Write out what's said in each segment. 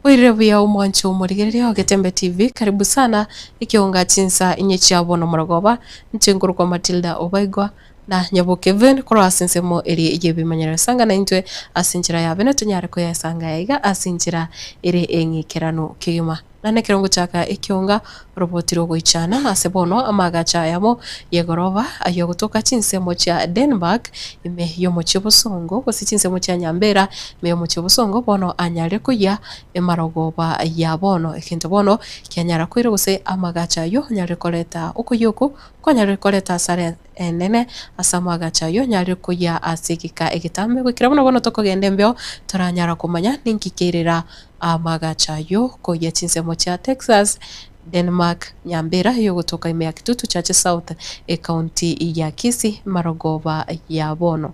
Oirire buya omwancho omorigereria o Getembe TV, karibu sana ekionga chinsa inye chia bono morogoba, inche nkorokwa Matilda Obaigwa na Nyaboke Vin korwa ase ensemo eria y'ebimenyerero. Sanga naintwe ase enchera ya bene tonyare koyesanga aiga ase enchera ere eng'ikeranu kegima. Naende ekero ngochaka ekionga oroboti rogoichana ase bono amaagacho ayamo y'egoroba ay'ogotoka chinsemo chia Denmark ime y'omochie obosongo, gose chinsemo chia Nyambera ime y'omochie obosongo bono anyare koyia emarogoba ya bono. Egento bono kianyara koira gose amagacho ayio anyare koreta okoyia oko kwanyarire koreta asara enene ase amaagacho ayio anyarire koyia ase egeka egetambe goikera buna bono tokogenda embeo toranyara komanya ninki keirera Amaagacho ayio koyia chinsemo chia Texas, Denmark, Nyambera eyogotoka ime ya Kitutu Chache South, ecounty ya Kisii, marogoba ya bono.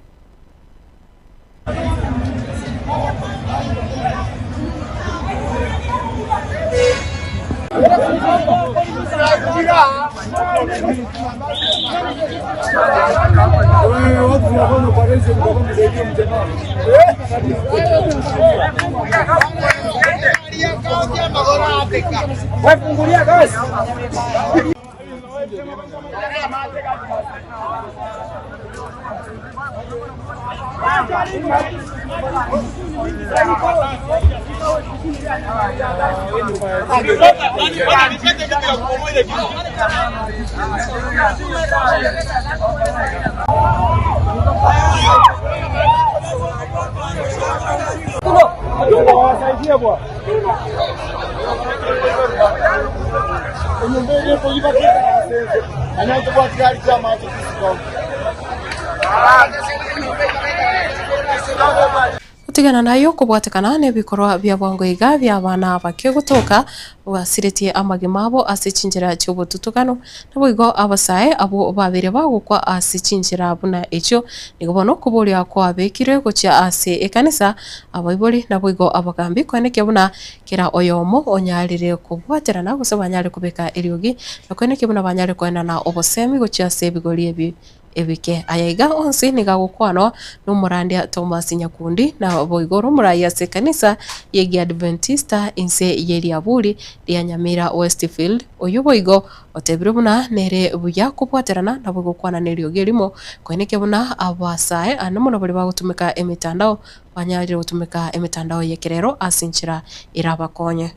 Gotigana naye okobwatekana nebikorwa bia bwango iga bi'abana abake gotoka basiretie amagima abo ase chinchera chi'obotutugano, naboigo abasae abwo babeire bagokwa ase chinchera buna echio. Nigo bono okoboria kwabekirwe gochia ase ekanisa, abaibori, naboigo abagambi koenekia buna kera oyomo onyarire kobwaterana gose banyare kobeka eriogi, na koenekia buna banyare koenana obosemi gochia ase ebigori ebi ebike. Aya iga onsi nigo agokwanwa nomorandia Thomas Nyakundi, na boigo ore omoraai ase ekanisa y'Egiadventista inse y'eriaburi ria Nyamira Westfield, oyio boigo otebire buna nere buya kobwaterana nabo gokwana neriogi erimo, koenekia buna abasae ande mono baria bagotumeka emetandao banyarire gotumeka emetandao y'ekerero ase enchera erabakonye.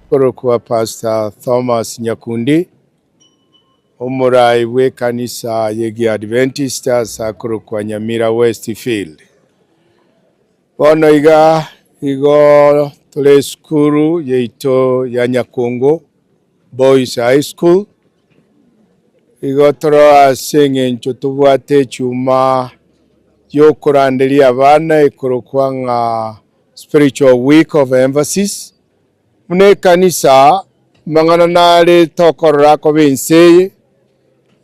Korokwa Pastor Thomas Nyakundi, Omorai bw'ekanisa y'Egiadventist ase akorokwa Nyamira West Field. Bono iga igo tore esukuru yaito ya Nyakungu Boys High School, igo toro ase eng'encho tobwate echuma y'okoranderia abana ekorokwa ng'a Spiritual Week of Emphasis. Buna ekanisa, amang'ana nare tokorora akoba ense eye,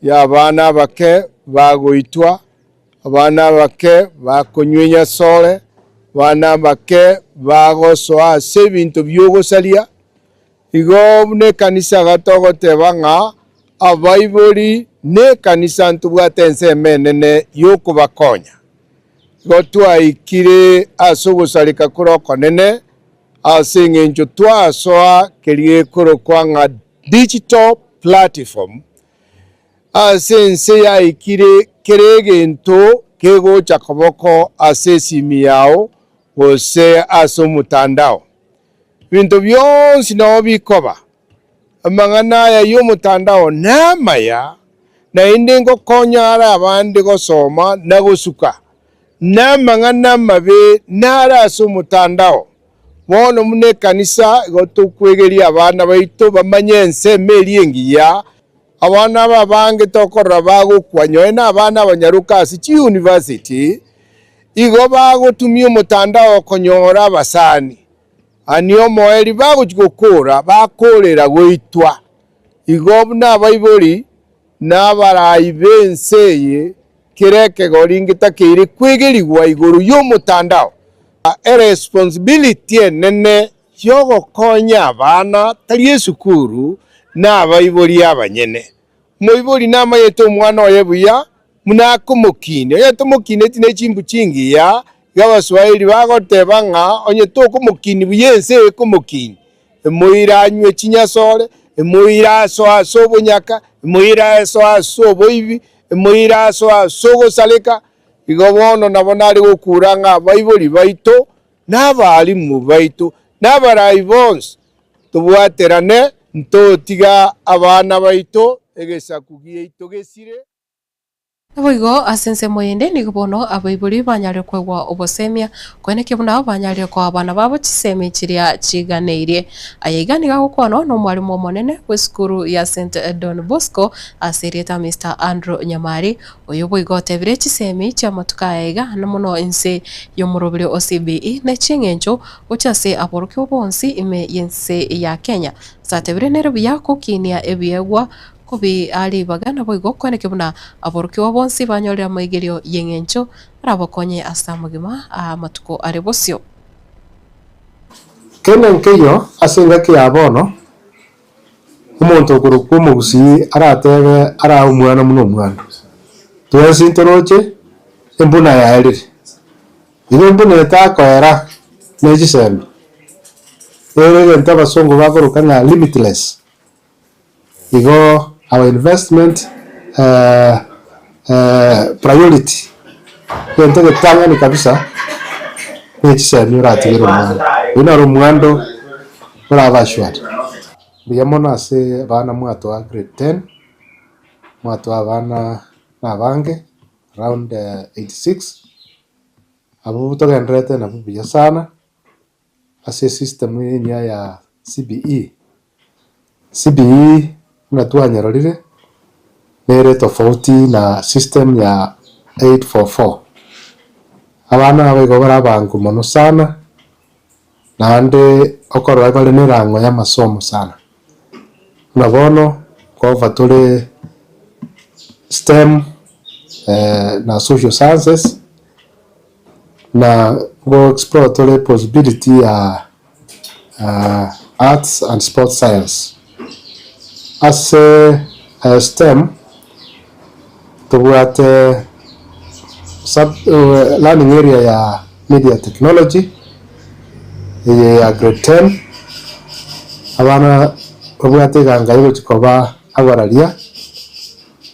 y'abana abake bagoitwa, abana abake bakonywa enyasore, abana abake bagosoa ase ebinto bi'ogosaria. Igo buna ekanisa iga togoteba ng'a abaibori na ekanisa ntobwate ensemo enene y'okobakonya. Igo twaikire ase ogosareka kore okonene, Ase engencho twasoa keria gekorokwa ng'a digital platform, ase ense yaikire kera egento kegocha koboko ase esimi yao gose ase omotandao. Ebinto bionsi nabo bikoba. Amang'ana aya y'omotandao namaya, naende ngokonya are abande gosoma na gosuka, na amang'ana amabe nare ase omotandao. Bono buna ekanisa igo tokwegeria abana baito bamanye ensemo eria engiya. Abana aba abange tokorora bagokwa nyoe nabana abanyaroka ase chiuniversity, igo bagotumia omotandao konyora abasani. Ani omoerio bagochia gokoora, bakoorera goitwa. Igo buna abaibori na abarai b'ense eye, kera ekegori ngetakeire kwegerigwa igoro y'omotandao. Eresponsibility enene y'ogokonya abana tari esukuru na abaibori abanyene. Omoibori namayete omwana oye buya buna akomokinia. Onye tomokineti ne chimbu chingiya, iga Abaswahili bagoteba ng'a onye tokomokinia buya ense eye ekomokinia. Emoire anywe chinyasore, emoire asoe ase obonyaka, emoire asoe ase oboibi, emoire asoe ase ogosareka. Igo bono nabo nare gokura ng'a abaibori baito, na abalimu baito, na abarai bonsi, tobwaterane, ntotiga abana baito egesaku giaito gesire. Naboigo ase ensemo eyende nigo bono abaibori banyarire koegwa obosemia, koenekia buna banyarire koa abana babo chisemi chiria chiganeirie. Aya iga nigo agokwanwa nomwalimu omonene bw'esukuru ya St Don Bosco ase erieta Mister Andrew Nyamari, oyo boigo otebire chisemi chi'amatuko aya iga na mono inse y'omoroberio o CBE ne chieng'encho gochia ase aborokigwa bonsi ime y'ense ya Kenya. Ase atebire nere buya gokinia ebiegwa Kobi ribaga naboigo kweneke buna aborokigwa bonsi banyorire amaigerio y'eng'encho arabakonye ase amagima a amatuko are bosio. Kende nkeiyo ase engaki ya bono, omonto okorokwa omogusii aratebe arae omwana buna omwando. Twensi ntoroche embuna yaerire. Igo embuna etakoera ne chisemi, ere egento abasongo bakoroka ng'a limitless. Igo our investment priority, egento egetang'ani kabisa ne chisemi oratigere omwana. Oyio noro omwando orabe assured. Mbuya mono ase abana mwatoa grade ten, mwatoa abana na abange around 86, abwo togendererete nabwo buya sana. Ase esystem enyia ya CBE. CBE buna twanyerorire nere tofauti na system ya 844. Abana aba igo bare abango mono sana, naende okorora bare na erang'o ya amasomo sana. Buna bono nkoba tore STEM na social sciences. Na go explore tore possibility ya arts and sports science. Ase STEM tobwate sub learning area ya media technology eye ya grade ten, abana babwate eganga yogochia koba abararia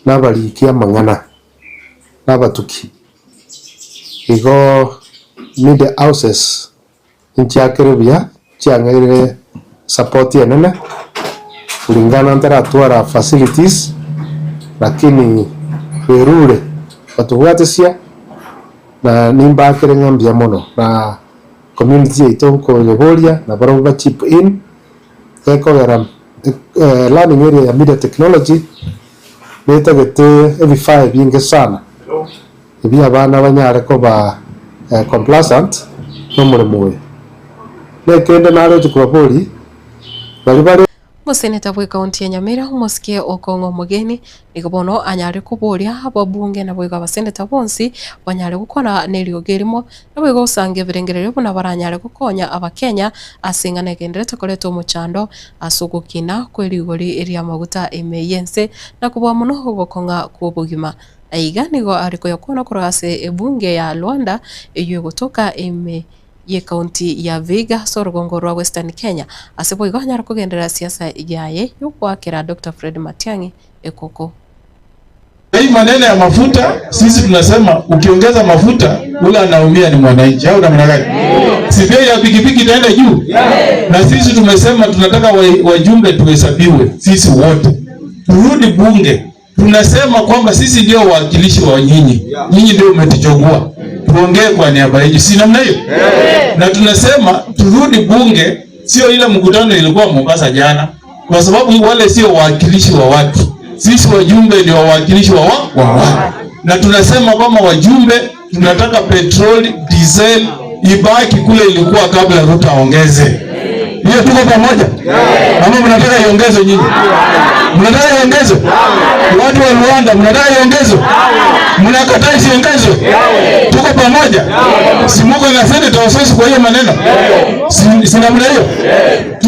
na abariki amang'ana na abatuki. Igo media houses nchiakire buya, chiang'eire support enene, kulingana ntaratwara facilities, lakini berure batobwatesia na nimbakere ng'a mbuya mono na community yaito nkoyeboria nabarabwo ba chip in, gekogera learning area ya media technology netagete ebifaa ebinge sana. Ebi abana banyare koba complacent nomoremo oyo. Nekende naroche kobaboria baria bare. Omoseneta bw'ekaunti ya Nyamira, omosike Okong'o Omogeni, nigo bono anyare koboria ababunge naboigo abaseneta bonsi banyare gokwana neriogi erimo, naboigo gosanga ebirengererio buna baranyare gokonya abakenya ase eng'ana egenderete koreta omochando ase ogokina kwe rigori ri'amaguta ime y'ense na kobua mono ogokong'a kw'obogima. Aiga nigo are koyakwana korwa ase ebunge ya Luanda eyio egotoka ime y'ekaunti ya Vihiga ase orogongo rwa Western Kenya. Ase boigo anyare kogenderera siasa yaye y'ogoakera Doctor Fred Matiang'i ekoko. Bei maneno ya mafuta, sisi tunasema ukiongeza mafuta ule anaumia ni mwananchi au namna gani? Si bei ya pikipiki itaenda juu? Na sisi tumesema tunataka wajumbe tuhesabiwe sisi wote, turudi bunge Tunasema kwamba sisi ndio wawakilishi wa nyinyi, nyinyi ndio umetuchagua, tuongee kwa niaba yenu, si namna hiyo? Na tunasema turudi bunge, sio ile mkutano ilikuwa Mombasa jana, kwa sababu wale sio wawakilishi wa watu. Sisi wajumbe ndio wawakilishi wa watu, na tunasema kwamba wajumbe, tunataka petroli diesel ibaki kule ilikuwa kabla Ruto aongeze. Hiyo tuko pamoja? Ama mnataka iongezwe nyinyi? Mnataka iongezwe? Watu wa Rwanda mnataka iongezwe? Mnakataa isiongezwe? Tuko pamoja? Si muko na senator Osotsi kwa hiyo maneno? Si namna hiyo?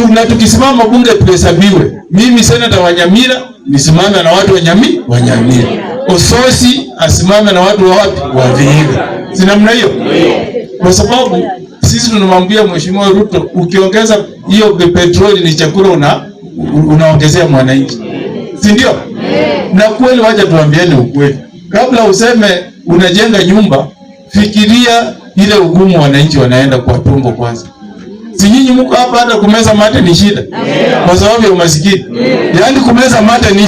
Na tukisimama bunge tuhesabiwe. Mimi senator wa Nyamira nisimame na watu wa Nyamira, wa Nyamira. Osotsi asimame na watu wa wapi? Wa Vihiga. Si namna hiyo? Kwa sababu Sisi tunamwambia Mheshimiwa Ruto, ukiongeza hiyo petroli ni chakula una unaongezea mwananchi, si ndio? Na kweli, wacha tuambiane ukweli, kabla useme unajenga nyumba, fikiria ile ugumu wananchi wanaenda kwa tumbo kwanza. Si nyinyi mko hapa, hata kumeza mate ni shida kwa sababu ya umasikini. Yaani kumeza mate ni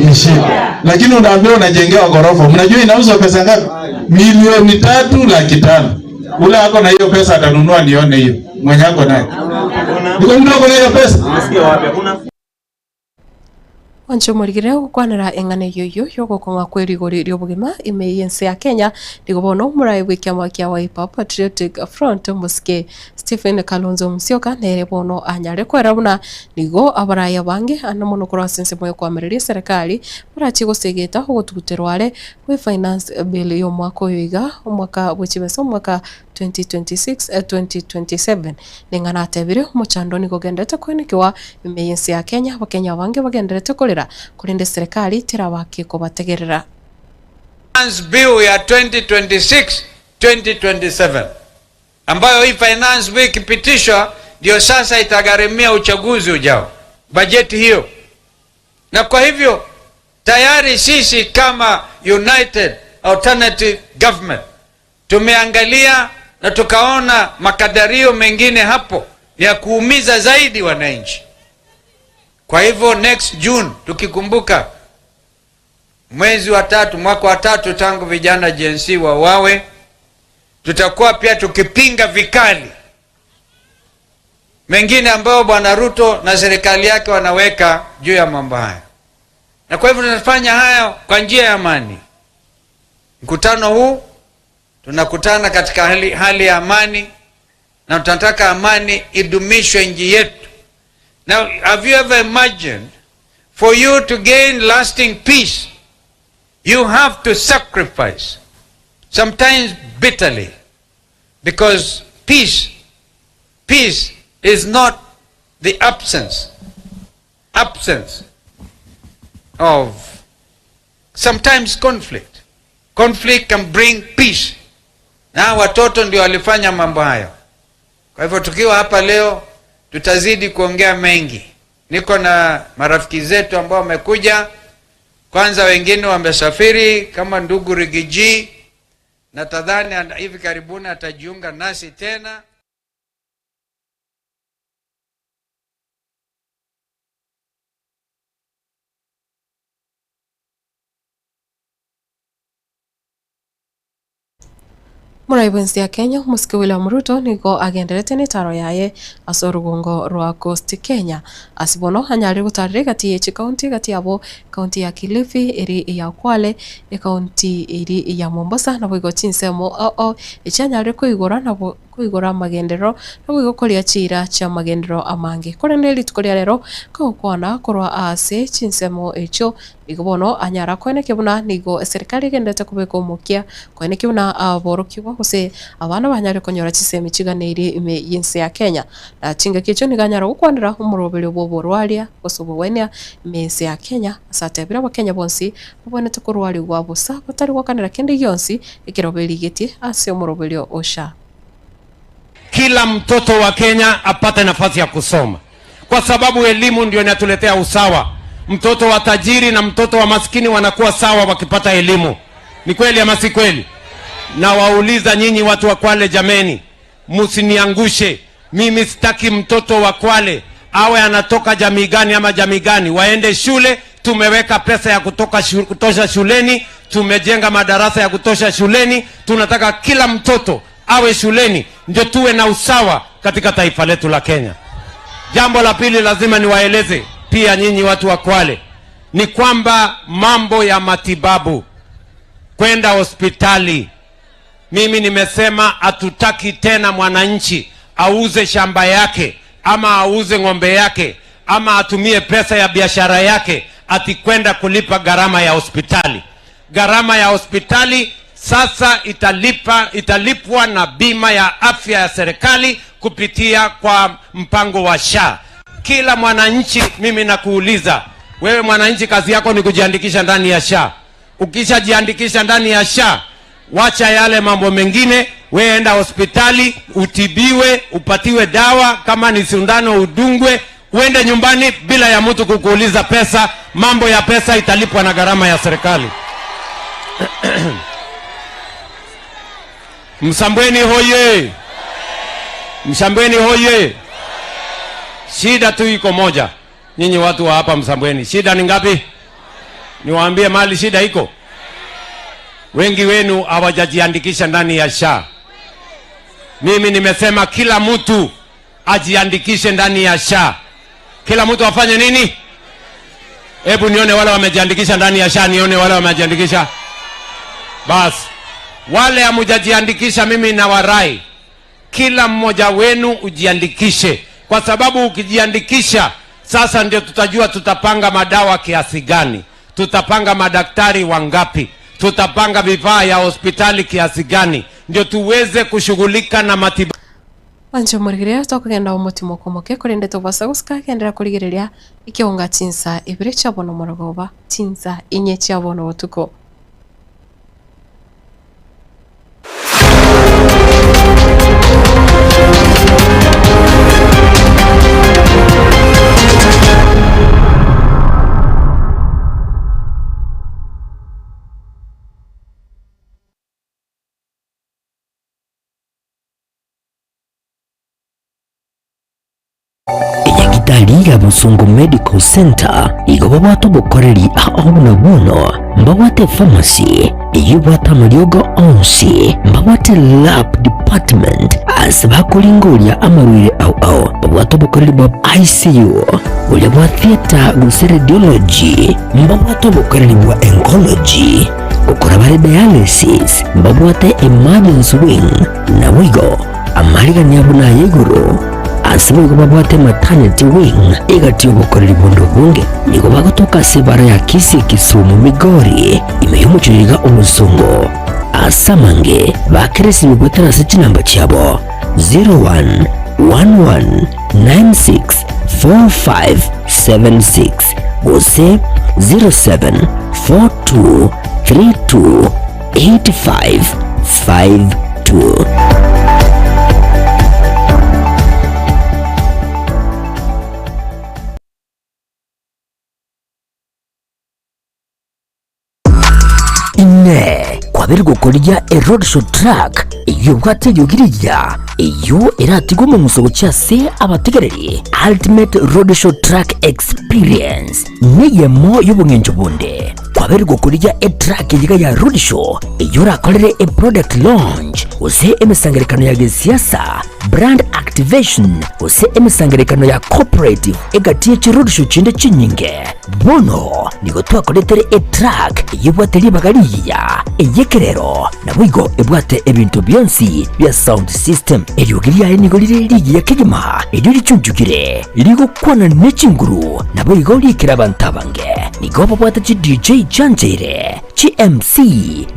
ni shida, lakini unaambiwa unajengewa ghorofa. Mnajua inauzwa pesa ngapi? 3,500,000. Ule ako na hiyo pesa atanunua, nione hiyo mwenye ako nayo. Niko mtu ako na hiyo pesa. Mwanche omorigere ogokwanera eng'ana eyio eyio y'ogokong'a kwe rigori ri'obogima ime y'ense ya Kenya, nigo bono omoraai bw'ekiama kia Wiper Patriotic Front omosike Stephen Kalonzo Musyoka nere bono anyare koera buna nigo abarai abange ande mono korwa ase ensemo y'okoamereria eserekari barachie gosegeta ogotuguterwa are gwe Finance Bill y'omwaka oyo iga omwaka bwe chibesa omwaka 2026, 2027. Ning'ana atebire, Omochando nigo ogenderete koenekewa ime y'ense ya Kenya, Abakenya abange bagenderete korera, korende serikali terabake kobategerera. Finance Bill ya 2026 2027 ambayo hii finance bill ikipitishwa ndio sasa itagharimia uchaguzi ujao, bajeti hiyo. Na kwa hivyo tayari sisi kama United Alternative Government tumeangalia na tukaona makadirio mengine hapo ya kuumiza zaidi wananchi. Kwa hivyo next June, tukikumbuka mwezi wa tatu, mwaka wa tatu tangu vijana Gen Z wawawe, tutakuwa pia tukipinga vikali mengine ambayo Bwana Ruto na serikali yake wanaweka juu ya mambo haya. Na kwa hivyo tunafanya haya kwa njia ya amani. Mkutano huu tunakutana katika hali ya amani, na tunataka amani idumishwe nchi yetu. Now, have you ever imagined for you to gain lasting peace, you have to sacrifice, sometimes bitterly, because peace is not the absence of sometimes conflict. Conflict can bring peace. Na watoto ndio walifanya mambo hayo. Kwa hivyo tukiwa hapa leo tutazidi kuongea mengi. Niko na marafiki zetu ambao wamekuja. Kwanza wengine wamesafiri kama ndugu Rigiji, na tadhani hivi karibuni atajiunga nasi tena. Morai bwensi ya Kenya omosike William Ruto nigo agenderete netaro yaye ase orugongo rwa Coast Kenya. Ase bono anyarire gotarera egati ye chikaunti egati yabo ekaunti ya Kilifi eri eya Kwale ekaunti eri eya Mombasa naboigo chinsemo oo echianyarire koigora nabo koigora amagenderero naboigo koria chiira chia amagenderero amange. Korende rituko ria rero kogokwana korwa ase chinsemo echio nigo bono anyara koeneke buna nigo eserikali egenderete kobeka omokia koeneke buna aborokigwa gose abana banyare konyora chisemi chiganeire ime y'ense ya Kenya. Na chingaki echio nigo anyara gokwanera omoroberi bwa oborwaria gose obogwenia ime y'ense ya Kenya ase atebire abakenya bonsi babwenerete korwarigwa bosa batari gwakanera kende gionsi ekero berigetie ase omoroberi osha. Kila mtoto wa Kenya apate nafasi ya kusoma, kwa sababu elimu ndio inatuletea usawa. Mtoto wa tajiri na mtoto wa maskini wanakuwa sawa wakipata elimu. Ni kweli ama si kweli? Na wauliza nyinyi watu wa Kwale, jameni, msiniangushe. Mimi sitaki mtoto wa Kwale awe anatoka jamii gani ama jamii gani, waende shule. Tumeweka pesa ya kutosha shuleni, tumejenga madarasa ya kutosha shuleni. Tunataka kila mtoto awe shuleni, ndio tuwe na usawa katika taifa letu la Kenya. Jambo la pili lazima niwaeleze pia nyinyi watu wa Kwale ni kwamba mambo ya matibabu, kwenda hospitali, mimi nimesema hatutaki tena mwananchi auze shamba yake ama auze ng'ombe yake ama atumie pesa ya biashara yake ati kwenda kulipa gharama ya hospitali. Gharama ya hospitali sasa italipwa na bima ya afya ya serikali kupitia kwa mpango wa SHA. Kila mwananchi, mimi nakuuliza wewe mwananchi, kazi yako ni kujiandikisha ndani ya SHA. Ukishajiandikisha ndani ya SHA, wacha yale mambo mengine. We enda hospitali utibiwe, upatiwe dawa, kama ni sindano udungwe, uende nyumbani bila ya mtu kukuuliza pesa. Mambo ya pesa italipwa na gharama ya serikali. Msambweni hoye! Msambweni hoye! Shida tu iko moja, nyinyi watu wa hapa Msambweni, shida ni ngapi? Niwaambie mahali shida iko. Wengi wenu hawajajiandikisha ndani ya SHA. Mimi nimesema kila mtu ajiandikishe ndani ya SHA. Kila mtu afanye nini? Hebu nione wale wamejiandikisha ndani ya SHA, nione wale wamejiandikisha. Basi wale hamujajiandikisha, mimi nawarai kila mmoja wenu ujiandikishe, kwa sababu ukijiandikisha sasa ndio tutajua tutapanga madawa kiasi gani, tutapanga madaktari wangapi, tutapanga vifaa ya hospitali kiasi gani, ndio tuweze kushughulika na matibabu. Mwanche omorigereria tokogenda omotimo omoke korende tobasa gosika genderera korigereria ekeonga chinsa ibere chia bono morogoba chinsa inye chia bono botuko. Enyagitari ya Bosongo Medical Centre igo babwate obokoreri ao buna bono mbabwate epharmacy eyio ebwate amariogo onsi, mbabwate lab department ase bakoringoria amarwaire ao ao, babwate obokoreri bwa ICU, boria bwa theatre gose radiology, mbabwate obokoreri bwa oncology, gokora bare dialysis, mbabwate emergency wing, naboigo amarigani abo naya igoro. Ase boigo babwate maternity wing egati y'obokoreri bonde obonge. Nigo bagotoka ase ebara ya Kisii Kisumu Migori ime y'omochie o Bosongo. Ase amange bakeresirwe goetera ase chinamba chiabo 0111964576 gose 0742328552. Inee! Kwabeire gokorigia eroadshow truck eyio ebwate eriogi rigiya, eyio eratigwe omong'uso gochia ase abategereri? Ultimate Roadshow Truck Experience neyemo y'obong'encho bonde. Kwabeire gokorigia etruck eyiga ya roadshow eyio orakorere eproduct launch gose emesangererekano ya gesiasa, brand activation gose emesangererekano ya corporate egati ye chiroadshow chinde chinyinge. Bono nigo twakoretere etruck eyio ebwate ribaga rigiya, ey'ekerero, naboigo ebwate ebinto bionsi bia sound system. Eriogi riaye nigo rire rigiya kegima, erio richunchukire, rigokwana ne chinguru, naboigo riikere abanto abange. Nigo babwate chi DJ chiancheire, chi MC,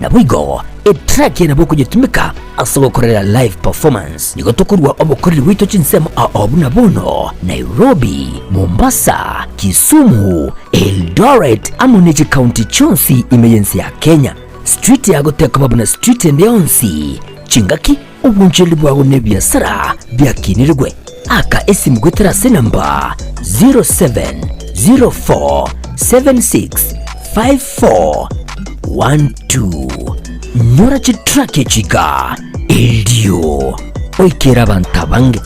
naboigo etrack eye nabo okonyetumeka ase ogokorera live performance. Nigo tokorua obokoreri bwaito chinsemo ao buna bono, Nairobi, Mombasa, Kisumu, Eldoret amo ne chikaunti chionsi ime y'ense ya Kenya. Street yago tekoba buna street ende yonsi, chingaki obonchoreri bwago na ebiasara biakinirigwe. Aka esimu goetera ase enamba 0704765412. Nyora chitrack echi iga erio oikere abanto abange.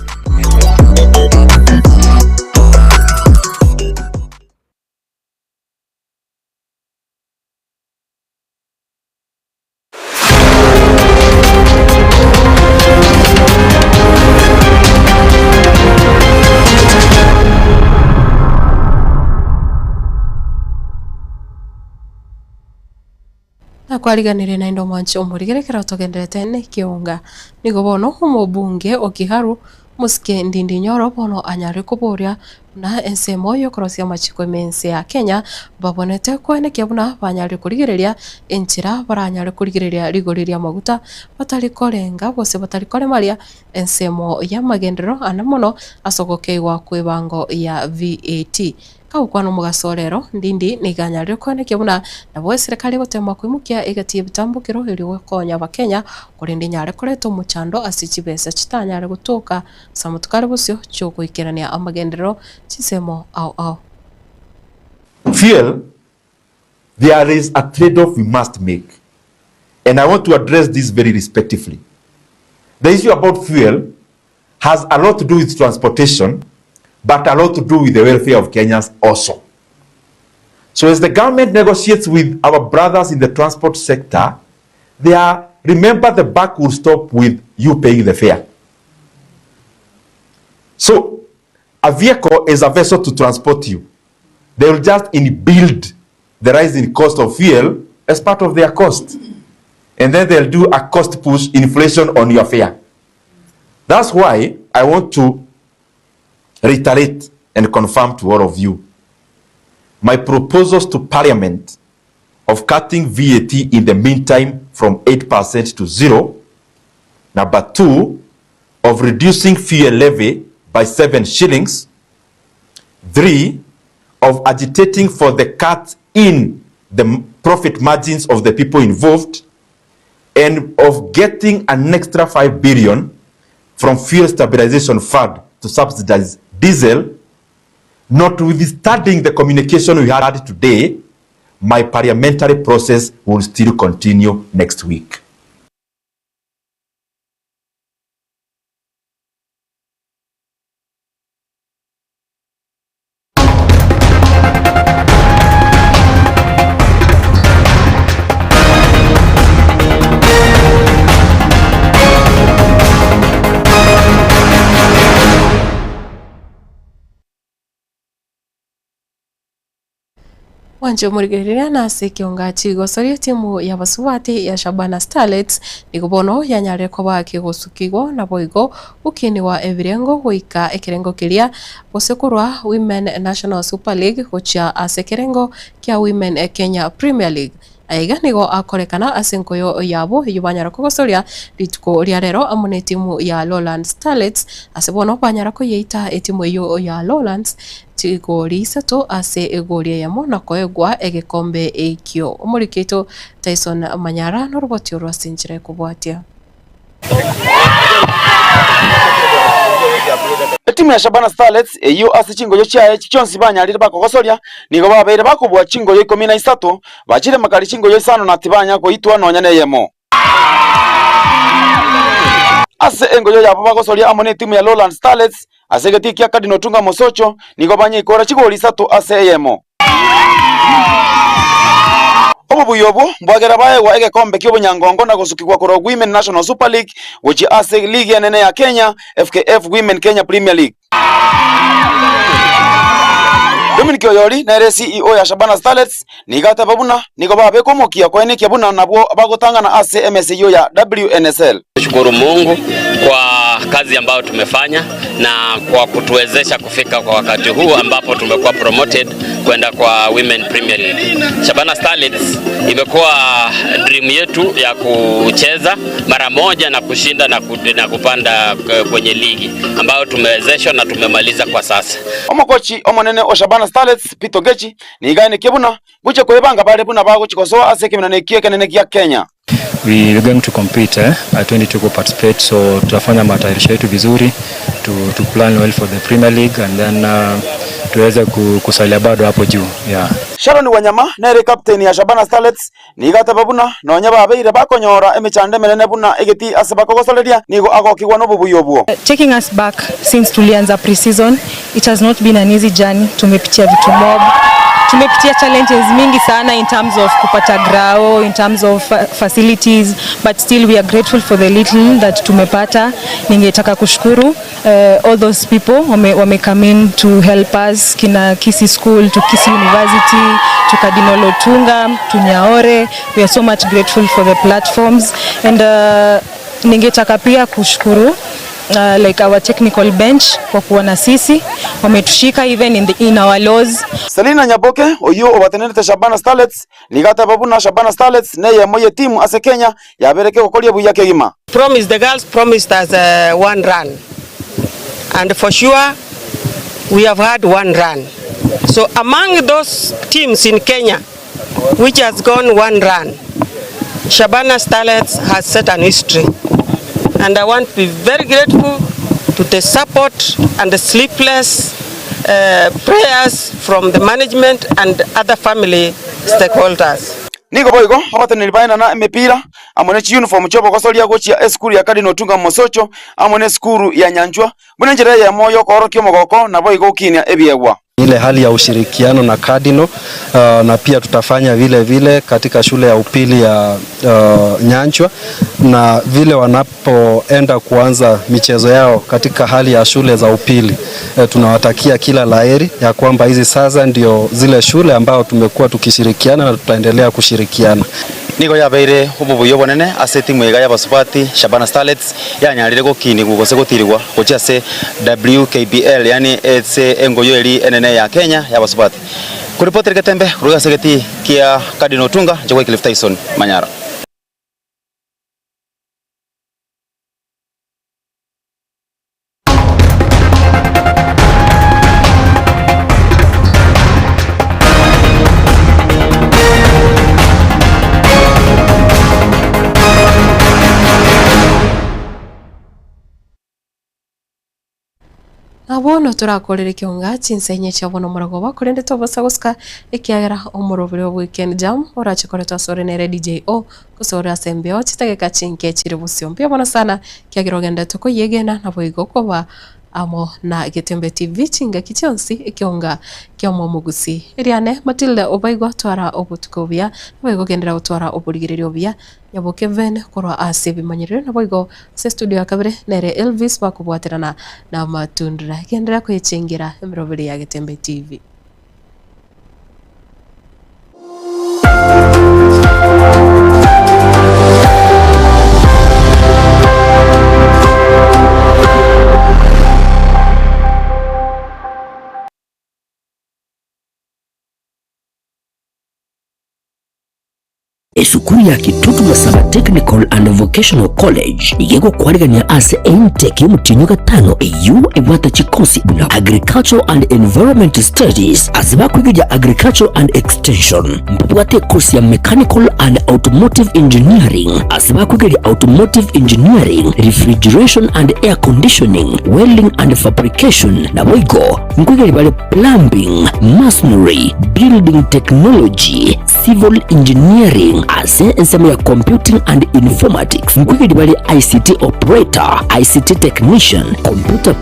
Nakwariganirie naende omwanche omorigere ekero togenderete nekeonga. Nigo bono omobunge o Kiharu, Mosike Ndindi Nyoro bono anyare koboria. Buna ensemo y'okorosia amachiko ime ense ya Kenya babonete koenekia buna banyarire korigereria enchera baranyare korigereria rigori ri'amaguta batari korenga gose batari koremaria ensemo y'amagenderero ane mono ase ogokeigwa kw'ebango ya VAT. Kagokwana omogaso o rero, Ndindi nigo anyarire koenekia buna nabo eserekari egotema koimokia egati y'ebitambokero erio gokonya abakenya korende enyare koreta omochando ase chibesa chitanyare gotoka ase amatuko are bosio chi'ogoikerania amagenderero chinsemo ao ao. Fuel, there is a trade off we must make and I want to address this very respectively. The issue about fuel has a lot to do with transportation but a lot to do with the welfare of Kenyans also. So as the government negotiates with our brothers in the transport sector, they are, remember the buck will stop with you paying the fare. So a vehicle is a vessel to transport you. They will just inbuild the rise in cost of fuel as part of their cost. And then they'll do a cost push inflation on your fare. That's why I want to reiterate and confirm to all of you my proposals to Parliament of cutting VAT in the meantime from 8% to zero. Number two, of reducing fuel levy by 7 shillings. Three, of agitating for the cut in the profit margins of the people involved and of getting an extra 5 billion from fuel stabilization fund to subsidize diesel, notwithstanding the communication we had today, my parliamentary process will still continue next week. Mwanche omorigereria nase ekionga chigosoria etimu y'abasubati ya Shabana Starlets nigo bono yanyarire koba kegosukigwa naboigo gokinigwa ebirengo goika ekerengo keria gose korwa Women National Super League gochia ase ekerengo kia Women Kenya Premier League. Aiga nigo akorekana ase enkoyo yabo eyio banyara kogosoria rituko ria rero amo netimu ya Lowlands Starlets ase bono banyara koyeita etimu eyio ya Lowlands chigori isato ase egori eyemo na koegwa egekombe ekio. Omoriki oito Tyson Manyara noroboti orwo ase enchera ekobwatia. Etimu ya Shabana Starlets eyio ase chingoyo chiaye chionsi banyarire bakogosoria, nigo babeire bakobua chingoyo ikomi na isato, bachire makari chingoyo isano na tibanya goitwa nonya neyemo. Ase engoyo yabo bagosoria amo netimu ya Lowlands Starlets ase egetii kia Cardinal Otunga Mosocho nigo banyeikora chigoli isato ase eyemo. Obobuya obwo mbwagera baegwa egekombe ki'obonyangongo na gosukigwa korwa Women National Super League gochia ase ligi enene ya Kenya, FKF Women Kenya Premier League. Dominic Oyori nere CEO ya Shabana Starlets nigo ateba buna nigo babeka omokia koenekia buna nabwo bagotang'ana ase emesa eyio ya WNSL. Shukuru Mungu kwa kazi ambayo tumefanya na kwa kutuwezesha kufika kwa wakati huu ambapo tumekuwa promoted kwenda kwa Women Premier League. Shabana Starlets imekuwa dream yetu ya kucheza mara moja na kushinda na, ku, na kupanda kwenye ligi ambayo tumewezeshwa na tumemaliza kwa sasa. Omokochi omonene o Shabana Starlets Peter Ogechi nigo aenekie buna gochia kwebanga bare buna bagochia gosoa ase ekeminano ekio ekenene gia Kenya. We are going to compete eh, at 22 ku participate so tutafanya matayarisho yetu vizuri to, to plan well for the Premier League and then uh, tuweze kusalia bado hapo juu yeah. Sharon Wanyama nere captain ya Shabana Starlets nigo ateba buna nonya babeire bakonyora emechando emenene buna egetii ase bakogosoreria nigo agokigwa nobobui obwo. Taking us back since tulianza pre-season it has not been an easy journey. Tumepitia vitu mob, tumepitia challenges mingi sana in terms of kupata grao, in terms of facilities but still we are grateful for the little that tumepata. Ningetaka kushukuru all those people wame, wame come in to help us kina Kisii School to Kisii University to Cardinal Otunga to Nyaore. We are so much grateful for the platforms and ningetaka pia kushukuru uh, like our technical bench kwa kuwa na sisi wametushika even in, the, in our laws. Selina Nyaboke, oyio obatenerete Shabana Starlets, nigo ateba buna Shabana Starlets neyemo y'etimu ase Kenya yabeire kegokoria buya kegima. Promise, the girls promised us uh, one run and for sure we have had one run. So among those teams in Kenya which has gone one run, Shabana Starlets has set an history. And I want to be very grateful to the support and the sleepless uh, prayers from the management and other family stakeholders. Nigo boigo abateneneri baenana emepira amo ne chiyunifomu chi'obogosoria gochia esukuru ya Cardinal Otunga Mosocho amo nesukuru ya Nyanchwa, buna enchera eyemo y'okoorokia omogoko naboigo gokinia ebiegwa. Ile hali ya ushirikiano na Cardinal uh, na pia tutafanya vile vile katika shule ya upili ya uh, Nyanchwa na vile wanapoenda kuanza michezo yao katika hali ya shule za upili e, tunawatakia kila laheri ya kwamba hizi sasa ndio zile shule ambao tumekuwa tukishirikiana na tutaendelea kushirikiana. Nigo yabeire obobuya obonene ase etimu iga y'abasubati Shabana Starlets yanyarire gokinigwa gose gotirigwa gochia ase WKBL yaani ase engoyo eri enene ya Kenya y'abasubati. Koripotera Getembe korwa ase egetii kia Cardinal Otunga, inche Wycliffe Tyson Manyara. Na bono torakorere ekionga chinsa inye chia bono omorogoba, korende tobosa gosika ekiagera omorobiri o Weekend Jam orache koretwa asore nere DJ O gose ore ase embeo chitageka chinke chire bosio. Mbuya mono sana ekiagera ogenderete koyegena naboigo koba amo na Getembe TV chingaki chionsi ekionga ki'omomogusi. Eriane Matilda Obaigwa twara obotuko obuya naboigo genderera gotwara oborigereria obuya Nyaboke Vene korwa ase ebimanyererio naboigo ase estudio ya kabere nere Elvis bakobwaterana namatundura. Genderera koyechengera emeroberi ya Getembe TV. Esukuru ya Kitutu Masaba Technical and Vocational College nigo egokwarigania ase intake y'omotienyi o gatano eyio ebwate chikosi buna Agricultural and Environment Studies ase bakwegeria Agricultural and Extension. Mbabwate ekosi ya Mechanical and Automotive Engineering ase bakwegeria Automotive Engineering, Refrigeration and Air Conditioning, Welding and Fabrication naboigo nkwegeria bare Plumbing, Masonry, Building Technology, Civil Engineering ase ensemo ya Computing and Informatics nkoigeria bare ICT Operator, ICT Technician, Computer.